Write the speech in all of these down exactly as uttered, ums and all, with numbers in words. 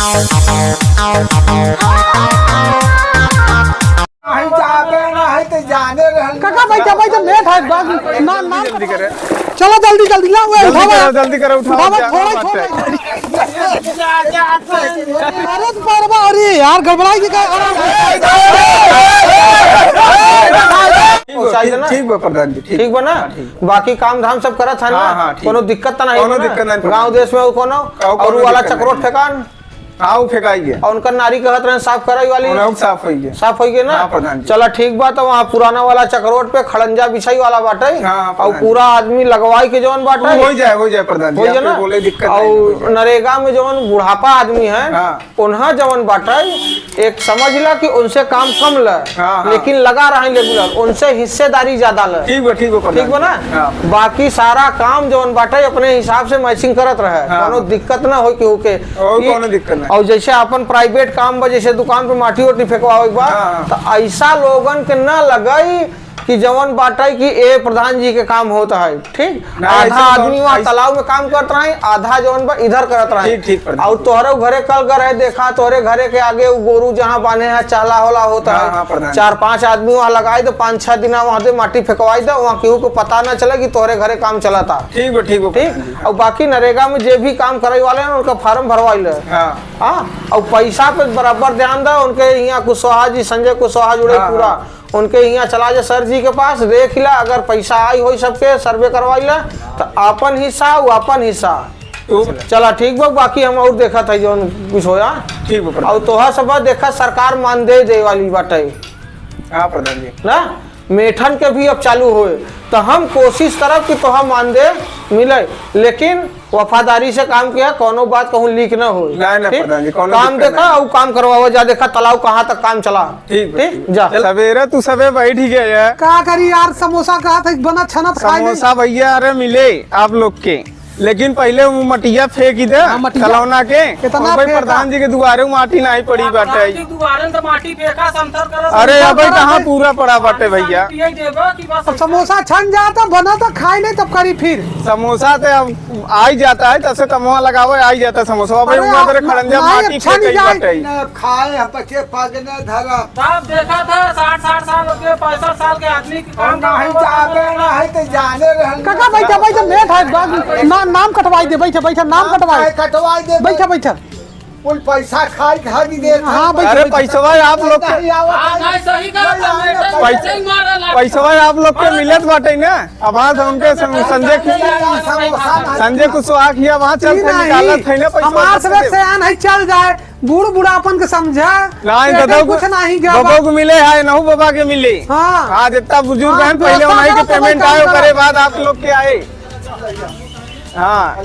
नहीं जाबे ना है तो जाने रहल। काका, बैठा, बैठा, मेट है, बस, ना, नाम जल्दी करे। चलो, जल्दी, जल्दी, ला, वो जल्दी उठावा। करो, जल्दी करो, उठाओ, उठावा, क्या थोड़ा, बात है? थोड़ा। अरे, तो परवा, अरे यार, गड़बड़ाई के का? ठीक बा, ठीक, ठीक बा प्रधान जी, ठीक। ठीक बा ना? हाँ, ठीक। बाकी काम धाम सब करत है ना? हाँ, हाँ, ठीक। कोनो दिक्कत तो नहीं कोनो बा ना? दिक्कत नहीं, प्रधान गाँव जी। देश में वो कोनो, और कोनो वो वाला दिक्कत चकरोट नहीं। ठेकान? हाँ, वो फेंकाई गया। और उनकर नारी कहत रहे साफ कराई वाली? उन्हें साफ होई गया। साफ होई गया ना? हाँ, प्रधान जी। चला, ठीक बा, तो वहाँ पुराना वाला चकरोट पे खड़ंजा बिछाई वाला बाटे। हाँ, हाँ, और प्रधान जी। पूरा आदमी लगवाई के जौन बाटे। हो जाए, हो जाए, प्रधान जी। हो जाए आपके ना? बोले दिक्कत नहीं, हो और जाए। नरेगा में जौन बुढ़ापा आदमी है, हाँ। उन्हें जौन बाटे, एक समझ ला कि उनसे काम कम ला, हाँ, हाँ। लेकिन लगा रहे regular, उनसे हिस्सेदारी ज्यादा ला। ठीक बा, ठीक बा, प्रधान ठीक बा ना? जी। हाँ। बाकी सारा काम जौन बाटे, अपने हिसाब से matching करत रहे, हाँ। कोनो दिक्कत ना हो केहू के। और ई कोनो दिक्कत नहीं। और जैसे अपन private काम बा, जैसे दुकान पे माटी ओटी फेंकवावे के बा, हाँ, हाँ। तो ऐसा लोगन के ना लगाई कि जवन बाटे कि ए प्रधान जी के काम होत है, ठीक? ना, आधा ऐसे आदमी कौन-, वहाँ ऐसे तालाब में काम करत रहे, आधा जवन बा इधर करत रहे। ठीक, ठीक, प्रधान। और तोहरे घरे कल गए रहे, देखा तोहरे घरे के आगे वो गोरू जहाँ बांधे हैं, चाला होला होत हाँ, है। हाँ, प्रधान। चार पांच आदमी वहाँ लगाई दो, पाँच छह दिन वहाँ दे माटी फेंकवाई दो, वहाँ केहू को पता ना चले कि तोहरे घरे काम चला था। ठीक बा, ठीक बा, ठीक? प्रधान जी। और बाकी नरेगा में जे भी काम करे वाले हैं, उनका form भरवाई ले। हाँ। हाँ, और पैसा पे बराबर ध्यान दो, उनके यहाँ कुशवाहा जी, संजय कुशवाहा जुड़े हाँ, पूरा। हाँ। उनके यहाँ चला जा सर जी के पास, देख ला, अगर पैसा आई होई सबके, survey करवाई ला, तो आपन हिस्सा, वो आपन हिस्सा। तो चला, ठीक बा, बाकी हम और देखत है जौन कुछ होया। ठीक बा, प्रधान। और तोहा सब देखा, सरकार मानदेय दे वाली बाटे। हाँ, प्रधान जी। ना? मेठन के भी अब चालू होए, तो हम कोशिश करब कि तोहा मानदेय मिले, लेकिन वफादारी से काम किया, कोनो बात कहूँ leak न होए। ना, ना, ठीक? प्रधान जी, कोनो काम दिक्कत देखा नहीं। और काम करवावा जा, देखा तालाब कहाँ तक काम चला। ठीक बा, ठीक? ठीक। जा। चल। सवेरे तू सबे बैठ ही गया है। का करी यार, समोसा कहा था, बना छनत खाए नहीं। समोसा भैया, अरे मिले आप लोग के, लेकिन पहले वो मटिया फेंक ही दे, हाँ, मटिया। खिलौना के। कितना और भाई फेंका? प्रधान जी के दुआरे वो माटी नहीं पड़ी बाटे। प्रधान जी दुआरे तो माटी फेंका, समथर करो, अरे, समथर अबे करो कहाँ भाई। पूरा पड़ा बाटे भैया? पिए देबो कि बस अब समोसा छन जाता, बना तो खाए नहीं, तब करी फिर। समोसा तो अब आ ही जाता है, तब से कमवा लगावे आ ही जाता है समोसा। अबे अरे, उहाँ आप तेरे खड़ंजा नहीं, माटी अच्छा फेंक नहीं ही जाए। बाटे। न खाए, हम बच्चे पग न धरम। साहब देखा था, साठ, साठ साल के, पैंसठ साल के आदमी के काम नहीं करवाओ। जाबे ना है तो जाने रहल। काका, बैठा, बैठा, बैठा, ना, नाम कटवाई दे, बैठा, बैठा, नाम नाम कटवाई। काहे कटवाई दे? बैठा, बैठा। कुल पैसा खाई खा भी देत हाँ, है। बैठा, अरे, बैठा। पैसवा आप लोग के नहीं आवत हाँ, है। नहीं, सही कहा था, नहीं, बेटा, पैसा पैसा ही मारा ला। पैसवा आप लोग के मिलत बाटे ना। अब हाँ, उनके सं-, संजय कुश-, समोसा ना संजय कुशवाहा की अब हाँ चल ई के नहीं, निकालत है ना पैसा हमार वापस सबक दे। सयान है, चल जाए। बूढ़ बुढ़ापन के समझा, नहीं, पेटे ददऊ कुछ को, नहीं गया बबो बा। को मिले है, नहू बाबा के मिले। हाँ। हाँ, जितना बुजुर्ग हाँ, हैं, पहले व्यवस्था उन्हीं के करो, तो payment भाई आए, साहब। ओकरे बाद आप लोग के आए। हाँ।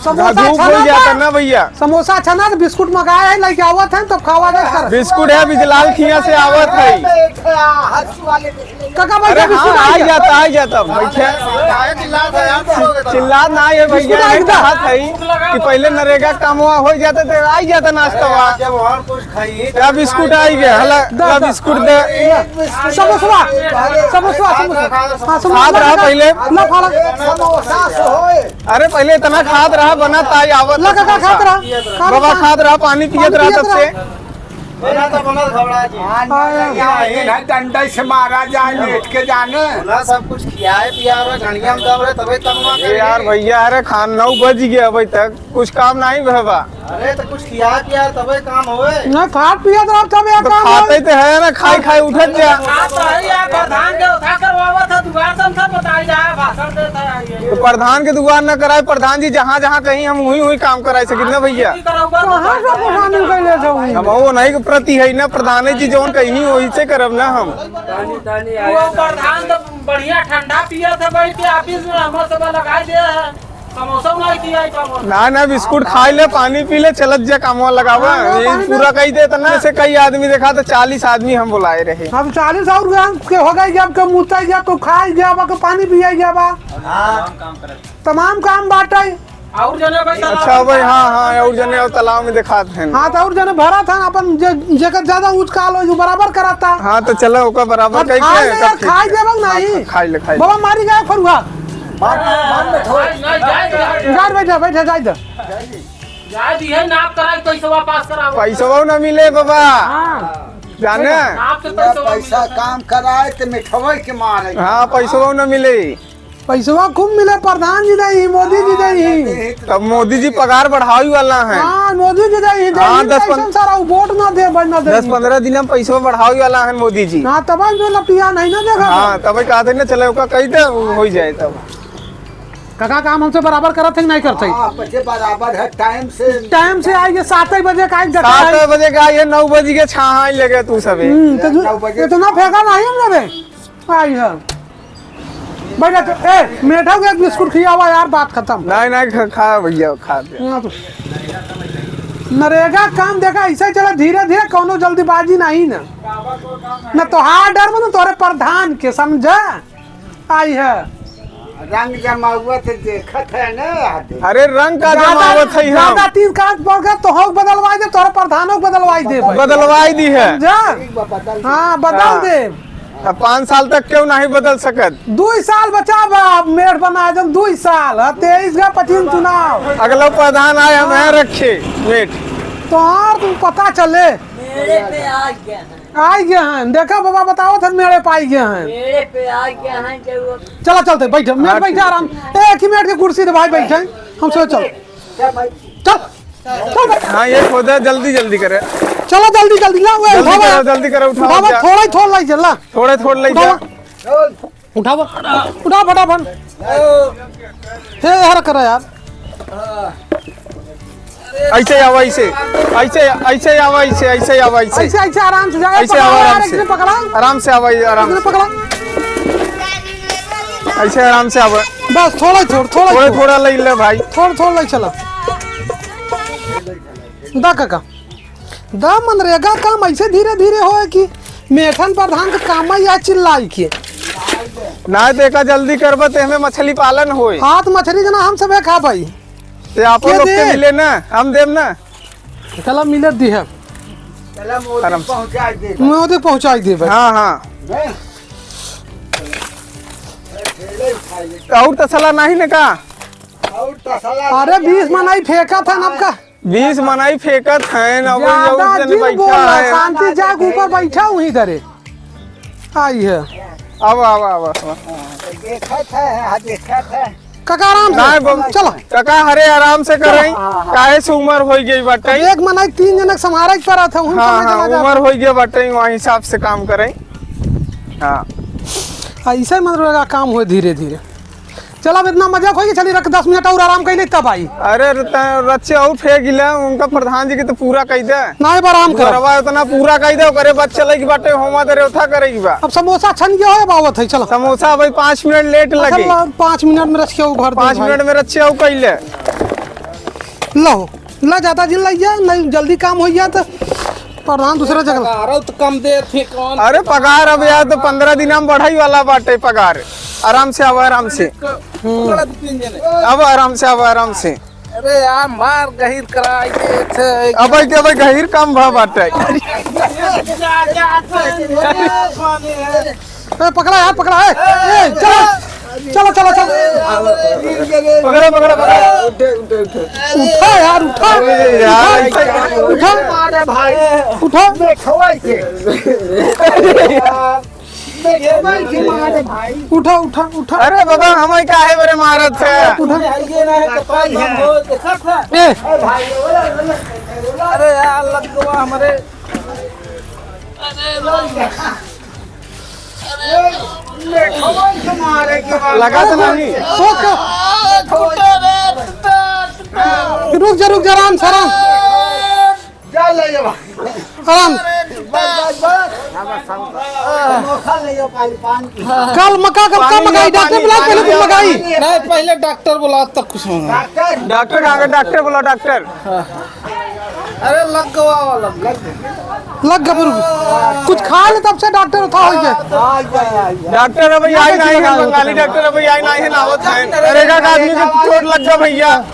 समोसा धूप अच्छा हो ना जाता बा? ना भैया। समोसा अच्छा ना, तो बिस्कुट मंगाए है, लेके आवत है, तब खावा जाए सर। बिस्कुट है, बिजलाल खिया से आवत है। काका, बैठा, अरे बिस्कुट हाँ, आ आ गया। जाता, आ जाता, बैठे। चिल्लात ना है भैया, बिस्कुट आ ये गया। कहा था ही कि पहले नरेगा काम हुआ हो जाता तो आ ही जाता नाश्ता हुआ। जब और कुछ खाइए। या बिस्कुट आ ही गया, हला, दा, हला दा। बिस्कुट दे। समोसवा, समोसवा, समोसा। हाँ, समोसा खात रहा पहले। ना फाड़ा। समोसा से होए। अरे पहले इतना खात रहा, बना ताई आवत ला, काका, खात रहा। बाबा खात रहा, पानी पियत रहा तब से। बना तो बनल घबरा जी। हाँ, हाँ। यहाँ है, डंडा से मारा जाए, लेट के जाने। ना सब कुछ खियाए पियाए रहे, घड़िया में दब रहे, तबे तब वहाँ ए यार भैया, अरे खान नौ बज गया अभी तक, कुछ काम नहीं भवा। अरे तो कुछ खियाए पियाए तबे काम होए। ना खात पियत रहो तब यार तो काम खाते होए। तो है ना, खाई खाई उठत जा। आप तो है यार, प्रधान के उठा करवावत है, दुआर से हम सब बताई जाए, भाषण देता है ये। तो प्रधान के दुआर न कराए, प्रधान जी जहाँ जहाँ कहीं हम वहीं वहीं काम कराए सकित ना भैया। कहाँ से प्रधान के ले जाऊँ? हम वो नहीं के प्रति है ना, प्रधान जी जौन कहीं वही से करब ना हम। वो प्रधान तो बढ़िया ठंडा पियत है बैठ के ऑफिस में, हम सब लगा दे है। समोसा नहीं किया है, समोसा। ना, ना, बिस्कुट खाई ले, पानी पी ले, चलत जा कामवा लगावा। हाँ, ये पानी पूरा कही देता ना, से कई आदमी देखा तो चालीस आदमी हम बुलाए रहे। अब चालीस और गांव के हो गए, जब के मुताई गया, तो खाई गया बा, के पानी पियाई गया बा। हाँ। तमाम काम बाटे। और जने भाई तालाब अच्छा में भाई, हाँ, हाँ, और जने और तालाब में दिखात हैं। हाँ, तो और जने भरा था अपन, जे-, जेकर ज्यादा ऊंच काल हो, जो बराबर कराता। हाँ, तो चलो, ओकर बराबर अब कही खाई के ले यार, तब ठीक खाई है। देबो नहीं। हाँ, खाई ले, खाई ले। बाबा मारी गया फरुआ। बाद में, बाद में थोड़ा। जाए, बैठा, बैठा, जाए दे। शायद इहे नाप कराई, पैसवा पास कराओ। पैसवा न मिले बाबा। हाँ। जाने? नाप से पैसवा पैसा मिले। काम कराए त मिठवई के मारे। हाँ, पैसवा न मिले। पैसवा खूब मिले, प्रधान जी देइहीं, मोदी जी देइहीं। तब मोदी जी पगार बढ़ावे वाला है। हाँ, मोदी जी देइहीं, हाँ, देइहीं, दस पन- पैसा सारा उ वोट ना दे, बन ना दे। दस पन्द्रह दिन में पैसवा बढ़ावे वाला है मोदी जी। हाँ, तब जो लपिया नहीं ना देखा। हाँ, तब कहते ना चले, ओका कही दे, उ हो जाए तब। काका काम हमसे बराबर करत है कि नहीं करत है? हाँ, बच्चे बराबर है, टाइम से। टाइम से आइए, सात बजे का आइए, सात बजे का आइए, नौ बजे के छाहाँ लगे तू सबे। हम्म, तो नौ बजे। इतना फेंका नहीं हम लोग। आई है। बैठा तो, ए, मेठा के एक बिस्कुट खियावा यार, बात खत्म। नहीं, नहीं, खा, खा भैया, खा दे। हाँ तो। नरेगा काम देखा, ऐसे चला धीरे धीरे, कौनो जल्दीबाजी नहीं ना। न तोहार डर बा, न तोहरे प्रधान के, समझा? आई है। रंग जमावत देखत है ना, आदमी। अरे रंग का ज्यादा, जमावत है हम? ज्यादा तीन काज पड़ गया, तोहू बदलवाई दे, तोहरे प्रधानों को बदलवाई दे भाई। बदलवाई दी है। समझा? ठीक बा, बदल दे। हाँ, बदल हाँ। दे। अब पाँच साल तक क्यों नहीं बदल सकत? दुई साल बचा बा, मेठ बनाए जन दुई साल, हाँ, तेईस का पच्चीस चुनाव। अगला प्रधान आए, हम यहाँ रखे मेठ। तो और तुम पता चले। मेरे पे आ गया है। आ गया है, देखा बाबा बताओ थे मेरे पे आ गया है। मेरे पे आ गया है जरूर। चला चलते, बैठे, मेठ हाँ, बैठे ठीक। आराम। ए, एक ही मिनट के कुर्सी दे भाई, बैठे, हम सोच चल। चल भाई। चल। हाँ, ये खोदा, जल्दी, जल्दी करे। चलो, जल्दी, जल्दी, ला, वो जल्दी उठावा। करो, जल्दी करो, उठाओ, उठावा, जा। थोड़ा ही थोड़ लाई, चल, ला। थोड़े थोड़ लाई, उठावा। जा। उठावा। उठा फटाफट। हे, हर करा यार। ऐसे आवा, ऐसे। ऐसे, ऐसे आवा, ऐसे, ऐसे आवा, ऐसे। ऐसे, ऐसे आराम से जा। ऐसे पकड़ा आवा, यार, आराम से। इसने पकड़ा। आराम से आवा, आराम इसने से। पकड़ा। ऐसे आराम से आवा। बस, थोड़ा ही थोड़, थोड़ा ही थोड़ा, थोड़। थोड़ा लाई ले भाई। थोड़, थोड़ लाई चला। दा काका, दा मनरेगा काम ऐसे धीरे धीरे होए कि मेठन प्रधान के काम में या चिल्लाई के। ना देखा जल्दी करबा ते हमें मछली पालन होए। हाथ मछली जना हम सबे खा पाई। ते आप के लोग के दे? मिले ना, हम देम ना। चला मिले दी है। चला मोदी आराम से। पहुँचा दे। मोदी पहुँचाई दे भाई। हाँ, हाँ। हैं? और तसला नहीं ना का? और तसला अरे नहीं बीस है। मनई फेंका था ना आपका। बीस मनई फेंकत हैं, अब ज्यादा वही जन जिन बैठा बोला, है। शांति जाग ऊपर बैठा वहीं धरे। आई है। अब, अब, अब, अब। देखत है, हाँ, देखत है। काका आराम से। नहीं, बम-, चलो। काका हरे आराम से करई, हाँ, हाँ। काहे से उमर होई गई बाटे। अब एक मनई तीन जनक संभारे के पड़ा था, उन हाँ, समय हाँ, चला जाता। उमर होई गई बाटे, वही हिसाब से काम करई। हाँ। ऐसे मतलब लगा काम होए धीरे धीरे। चल, अब इतना मजाक होई कि चली रख, दस मिनट और आराम कर ले, तब आई। अरे, त-, रच्चे और फेंक ले, उनका प्रधान जी के तो पूरा कह दे। ना, अब आराम कर। घरवा इतना पूरा कह दे, ओकरे बाद चले की बाटे, होमा दे रे, उठा करे की बा। अब समोसा छन गया है, अब आवत है, चलो। समोसा भाई पाँच मिनट लेट अच्छा, लगे। ला, पाँच मिनट में रच्चे और भर दे पाँच भाई। मिनट में रच्चे और कह ले। लो। ना ज्यादा जिन लग जा, नहीं जल्दी काम हो गया तो प्रधान दूसरा जगह। पगारो तो कम दे थे कौन? अरे पगार अब यार तो पन्द्रह दिन में बढ़ाई वाला बाटे पगार। आराम से आवा, आराम से। हम्म। अब आराम से आवा, आराम से। अरे यार मार गहिर कराई दे थे। अब के, अब गहिर काम भा बाटे। ए, पकड़ा यार, पकड़ा, ए, ए, चलो, चलो, चलो, चलो। पकड़ा, पकड़ा, पकड़ा। उठा यार, उठा। अरे यार, उठा, ऐसे उठा। मारे भाई। उठा। देखो ऐसे। देखो ऐसे मारे भाई। उठा, उठा, उठा। अरे बाबा, हमें काहे बरे मारत है? उठा। ये ना है तो भाई हम हो, देखा था? ए। अरे भाई, अरे यार, लग गवा हमरे। अरे, लग गवा। लगा तो नहीं। रुक जा, रुक जा, आराम से, आराम। जा ले जा भाई। आराम। बस, बस, बस। समोसा ले जाओ, पानी, पानी। कल मका, कल का पानी मकाई, लिया, डॉक्टर पानी, बुला, पानी पहले तू लिया, मकाई। पानी लिया। नहीं, पहले डॉक्टर बुला, तब कुछ होगा। डॉक्टर? डॉक्टर कहाँ का? डॉक्टर बुला, डॉक्टर। अरे लग गवा, लग गवा। लग गवा, रुक। कुछ खा ले तब से डॉक्टर उठा होइके। डॉक्टर अभी आई नहीं है, बंगाली डॉक्टर अभी आई नहीं है, नावत है। अरे का आदमी के चोट लग गया भैया।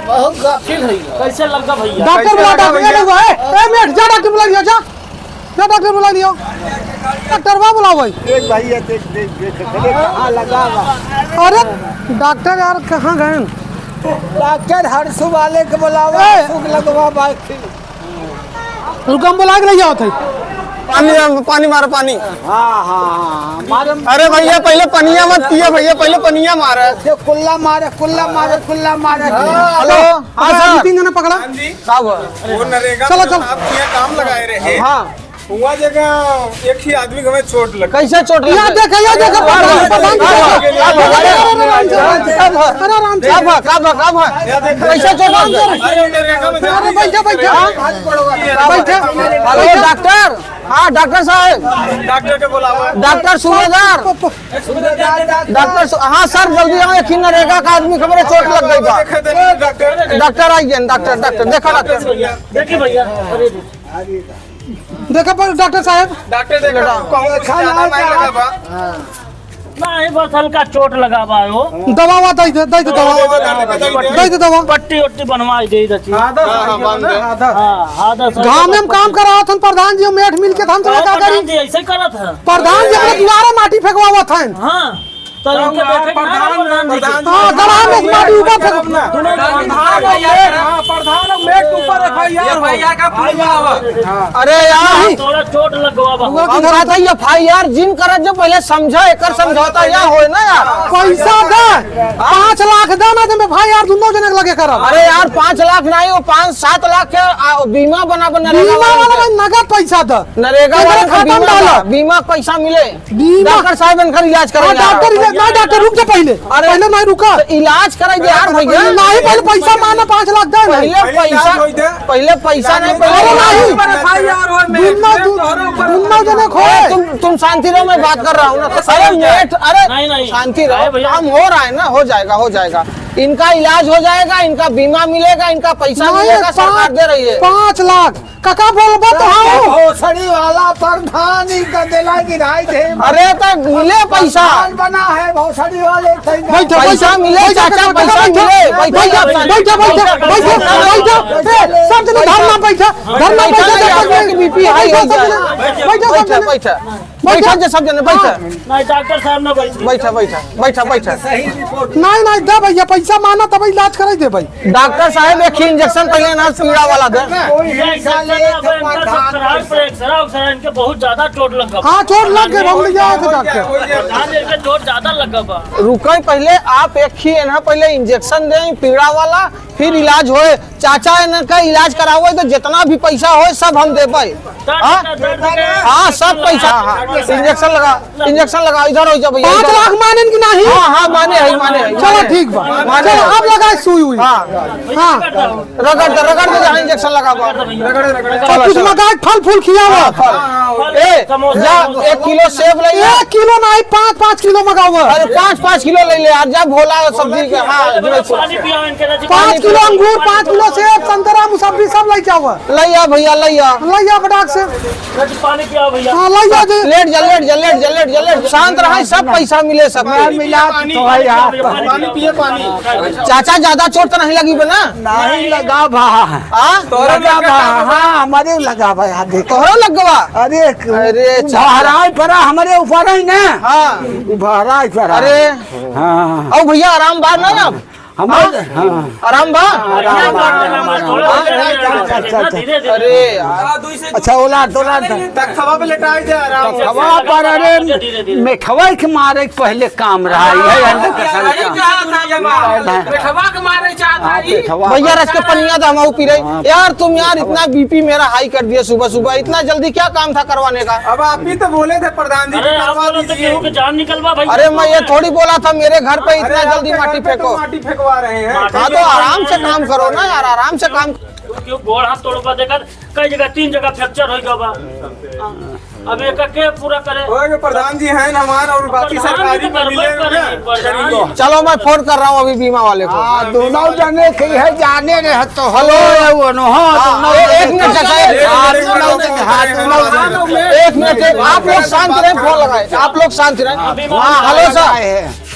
बहुत गाफिल है। कैसे लग गया भैया? डॉक्टर बुला, डॉक्टर बुला, ए, ए, मेठ, जा डॉक्टर बुला लिया, जा। जा डॉक्टर बुला लिया। डॉक्टरवा बुलावइ। देख भैया, देख, देख, देख, देख, कहाँ लगा बा। अरे, डॉक्टर यार, कहाँ गए? डॉक्टर हर्षु वाले के बुलावा, ए! हर्षु के लगवा बा। रुका, हम बुला के ले जावत है। पानी, पानी मारो, पानी। हाँ, हाँ, हाँ, मारो। अरे भैया, पहले पनिया मत पिए भैया, पहले पनिया मारे। ये कुल्ला मारे, कुल्ला मारे, कुल्ला मारे। हेलो, हाँ, पकड़ा, सर। दो तीन जना पकड़ा। हाँ जी। का हुआ? वो नरेगा चलो, में चलो। आप किया काम लगाए रहे। हाँ। हुआ जगह एक ही आदमी के हमें चोट लग। कैसे चोट लग? या देख, या देख, प्रधान, प्रधान, प्रधान। अरे, आराम से, आराम से। का भा, का भा, का भा? या देख। कैसे चोट लग? अरे, नरेगा में अरे, बैठा, बैठा। हाँ? बैठा। हेलो, डॉक्टर। हाँ, डॉक्टर साहब। डॉक्टर के बुलावा। डॉक्टर सूबेदार। डॉक्टर सु-, हाँ सर, जल्दी आओ, एक ही नरेगा का आदमी के हमरे चोट लग गई बा। देखे, देखे, डॉक्टर। डॉक्टर आइए, डॉक्टर, डॉक्टर, देखो डॉक्टर। देखिए भैया, अरे देखा पर डॉक्टर साहब। डॉक्टर देखा, कौन कुछ ज्यादा मार लगा बा? नहीं, बस हल्का चोट लगा बा हो। दवा वा दे दे, दे दे दवा। दवा वा दे दे, दे दे। दे दे दवा। पट्टी वट्टी बनवा दे दे। हाँ, हाँ, बांध दे। हाँ, हाँ, दस। घाम में हम काम करावत हन प्रधान जी, मेठ मिल के हम तो का करी? प्रधान जी ऐसे करत है। प्रधान जी अपने दुआरे माटी फेंकवावत हन। हाँ। तो इनके देखे के ना प्रधान जी। प्रधान, हाँ, गला में माटी ऊपर फेंक। प्रधान, हाँ, प्रधान, मेट के ऊपर एफ आई आर हो। एफ आई आर का पूरा। अरे यार। थोड़ा चोट लगवा बा। हुआ कि हम कहता है एफ आई आर जिन करत जो पहले समझा, एकर समझौता या होए ना यार। पैसा दे, पाँच लाख दे ना, तो एफ आई आर दुनो जने के लगे करब। अरे यार, पाँच लाख नहीं, वो पाँच सात लाख के, आ, बीमा बना, बना बीमा वाला भाई नगद पैसा दे। नरेगा वाला खाता में बीमा डाला। बा, बीमा पैसा मिले। बीमा। डॉक्टर साहब, इनकर इलाज करो हाँ, यार। डॉक्टर इलाज, नहीं, डॉक्टर, रुक जा पहले। अरे, पहले नहीं रुका। तो इलाज कराई दे यार भैया। नहीं, पहले पैसा मांगना, पाँच लाख दे भाई। पहले पहले पैसा, इलाज होई दे। पहले पैसा नहीं, पहले अरे, नहीं। ऊपर एफ आई आर होए, मैं, दुन्ना, मैं दु-, तोहरे ऊपर दुन्ना जने खोए। अरे, तुम, तुम शांति रहो, मैं बात कर रहा हूँ ना। अरे, नेट, अरे, नहीं, नहीं। शांति रहो, अरे, भैया। काम हो रहा है ना, हो जाएगा, हो जाएगा। इनका इलाज हो जाएगा, इनका बीमा मिलेगा, इनका पैसा नहीं, मिलेगा, सरकार पाँच, दे रही है। पाँच लाख। काका बोलबो तो हाँ। भोसड़ी वाला प्रधान ही का देला गिराई दे। अरे तो मिले पैसा। प्रधान बना है भोसड़ी वाले थे। बैठो, पैसा बैठो, मिले बैठो, चाचा, बैठो, पैसा बैठो, मिले। बैठो, बैठो, बैठो, बैठो, बैठो, बैठो। ए, सब जने धरना बैठा, धरना बैठा, बैठा, नहीं, बैठा, आपके बी पी हाई हो जाए। बैठो, सब जने। बैठो, बैठो, बैठो। बैठा। बैठा जे सब जने, बैठा। हाँ। नहीं, डॉक्टर साहब ना बैठे। बैठा, बैठा, बैठा, बैठा। नहीं, नहीं, दे भैया, पैसा माना तब इलाज कराई दे भाई। डॉक्टर साहब, एक ही इंजेक्शन पहले ना पीड़ा वाला दे। कोई ये इंजेक्शन इंसान है, एक अब इनका सब प्रधान कराए, पर एक्सरा उक्सरा इनके बहुत ज्यादा चोट लग गया। हाँ, चोट लग गई, हम ले जाओ तो डॉक्टर। प्रधान जी के चोट ज्यादा लग गया बा। रुको, पहले आप एक ही है ना, पहले इंजेक्शन दें पीड़ा वाला, फिर इलाज होए। चाचा, इनका इलाज करावे तो जितना भी पैसा होए, सब हम देबे। दर्द हाँ? का, दर्द का। हाँ, सब पैसा, हाँ, हाँ। इंजेक्शन लगा, इंजेक्शन लगा, इधर हो जा भैया, पाँच इधर। लाख मानेन कि नहीं? हाँ, हाँ, माने है, माने है, चलो, माने है। ठीक बा। माने चलो, है। अब लगा सुई हुई। हाँ। हाँ। रगड़ दे, रगड़ दे, जहाँ इंजेक्शन लगा बा। रगड़ दे, रगड़ दे। और चलो, कुछ चलो। मंगाए, फल फूल खियावा। हाँ, हाँ, हाँ। ए, समोसा, जा, समोसा। एक किलो सेब ले ले। एक किलो नहीं, पाँच, पाँच किलो मंगावा। अरे, पाँच, पाँच किलो ले ले यार, जा भोला सब्जी के, हाँ, जो है। पानी पिया इनके, रजनी। पाँच किलो अंगूर, पाँच किलो सेब, संतरा, मुसब्बी सब लेके आवा। ले आ भैया, ले आ। ले आ फटाक से। रजनी, पानी पिया भैया। हाँ, ले आ दे। लेट जा, लेट जा, लेट जा, लेट जा, लेट जा। शांत रहा, सब पैसा मिले, सब मिला तो है यार। पानी पिए, पानी। चाचा, ज्यादा चोट तो नहीं लगी बना? नहीं लगा भा। हाँ? तोहरे लगा लगा भा, का? हाँ, हमारे लगा भा, यार देखो। तोहरो लग गवा? अरे, अरे, चाचा। बहराई पड़ा हमारे ऊपर ही ना। हाँ। बहराई पड़ा। अरे। हाँ। औ भैया, आराम बा ना अब? हम हाँ? हाँ। आराम बा? आराम बा, आराम बा। अच्छा, अच्छा, अच्छा। अरे यार। अच्छा, ओला, ओला। तखवा पे लेटाई दे, आराम से। तखवा पर, अरे, मेठवा के मारे के पहले काम रहा, ये अंडा कसम का। मेठवा के मारे चाहत हाँ, है। मेठवा। भैया, रच के पनिया दे, हम आऊ पी रहे। हाँ। यार, तुम यार, इतना बी पी मेरा हाई कर दिया सुबह सुबह, इतना जल्दी क्या काम था करवाने का? अब आप ही तो बोले थे प्रधान जी अरे, को आप करवा बोले थे दीजिए। केहू के जान निकलवा भाई। अरे, मैं ये थोड़ी बोला था मेरे घर पे इतना अरे, जल्दी आपके माटी घर पे तो फेंको। माटी फेंकवा रहे हैं। हाँ, तो आराम से काम करो ना यार, आराम से काम। क्यों गोड़ हाथ तोड़वा देखा, कई जगह, तीन जगह फ्रैक्चर हो गया बा। अब एक के पूरा करे। ओए, प्रधान जी हैं ना हमार और बाकी प्रधान जी सरकारी तो में मिले गड़बड़ हुए करे, हैं। प्रधान जी। चलो, मैं फोन कर रहा हूँ अभी बीमा वाले को। हाँ, दोनों जने के है, जाने रहे तो हो। हेलो, ये वो नो, हाँ, हाँ, दोनों ए-, एक जने मिनट, के चाचा, एक, है। हाँ, दोनों जने, हाँ, दोनों जने। एक मिनट, एक, आप लोग शांत रहें, फोन लगाए, आप लोग शांत रहें। हाँ, हेलो सर।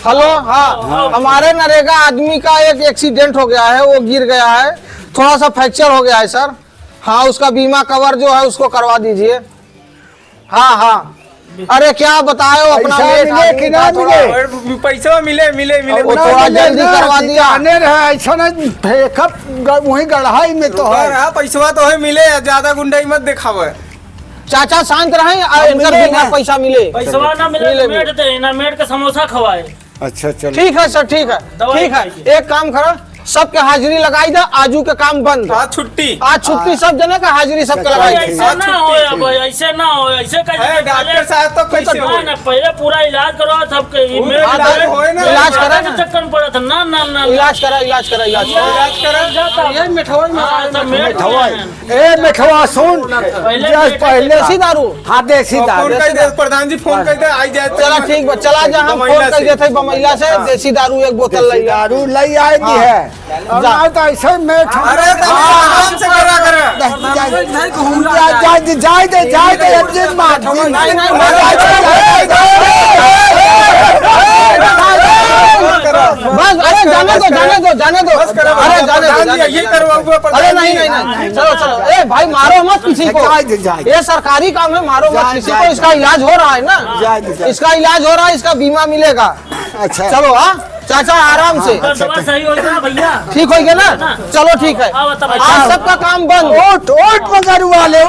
हेलो, हाँ, हमारे नरेगा आदमी का एक एक्सीडेंट हो गया है, वो गिर गया है, थोड़ा सा फ्रैक्चर हो गया है सर। हाँ, उसका बीमा कवर जो है, उसको करवा दीजिए। हाँ, हाँ। अरे क्या बताओ, अपना पैसा मेठ मिले आदमी कि ना का थोड़ा मिले? और पैसा मिले, मिले, मिले। वो अपना थोड़ा मिले जल्दी ना, करवा दिया। जाने रहे, ऐसा ना फेंकब ग-, वहीं गढ़ाई में तो रुका है। रहा, पैसवा तो है मिले, ज्यादा गुंडई मत दिखावे। चाचा शांत रहें, आ, अब इनकर मिले बिना ना। पैसा मिले। पैसवा ना मिले, मिले, तो मेठ मिले। दे, ना मेठ के समोसा खवाए। अच्छा, चलो। ठीक है सर, ठीक है, दवाई ठीक है। खाइए। एक काम करो, सबके हाजिरी लगाई दे, आजू के काम बंद। आज छुट्टी। आज छुट्टी, हाँ। सब जने का हाजिरी सबके अच्छा, लगाई दे। ऐसे ना होए, ठीक। अब ऐसे ना होए, ऐसे कैसे अरे, डॉक्टर साहब तो कैसे ना, होए? ना, पहले पूरा इलाज करो सबके। पूरा इलाज होए ना। इलाज करा ना। चक्कर में पड़ा था, ना, ना, ना, ना। इलाज करा, इलाज करा, इलाज करा। इलाज करा। ये मिठवा में हाँ, तो मिठवा। मिठवा। ए, मिठवा, सुन। पहले जस मिठवा। पहले देसी दारू? हाँ, देसी तो दारू। फोन कर दे, प्रधान जी, फोन कर दे, आई जाए। चला, ठीक बा, चला जा, हम बमैला फोन कर से। देते हैं बमैला से, हाँ। देसी दारू एक बोतल देसी ले ले। दारू ले आए दी हाँ। है। अब जा। ना तो ऐसे में अरे, तो आराम से करा कर। जा, जा, जा, जाए दे, जाए दे, एक दिन मार। नहीं, नहीं, नहीं। बस, अरे, जाने दो, जाने दो, जाने दो। बस करो, अरे, जाने दो, प्रधान जी, जाने दो। ये करवाऊंगा, प्रधान अरे, नहीं, जी। नहीं, नहीं, नहीं, चलो, चलो। ए, भाई, मारो मत किसी को। जाए दे, जाए दे। ये सरकारी काम है, मारो मत जाए, किसी जाए, को। इसका जाए। इलाज हो रहा है ना? जाए दे, जाए। इसका इलाज हो रहा है, इसका बीमा मिलेगा। अच्छा। चलो, हाँ, चाचा, आराम से। हाँ, अच्छा, दवा अच्छा। सही हो गया, भैया। ठीक हो गया ना? ना। चलो, ठीक है। हाँ, बताओ। आज सबका काम बंद। ओट, ओट मगरुआ ले,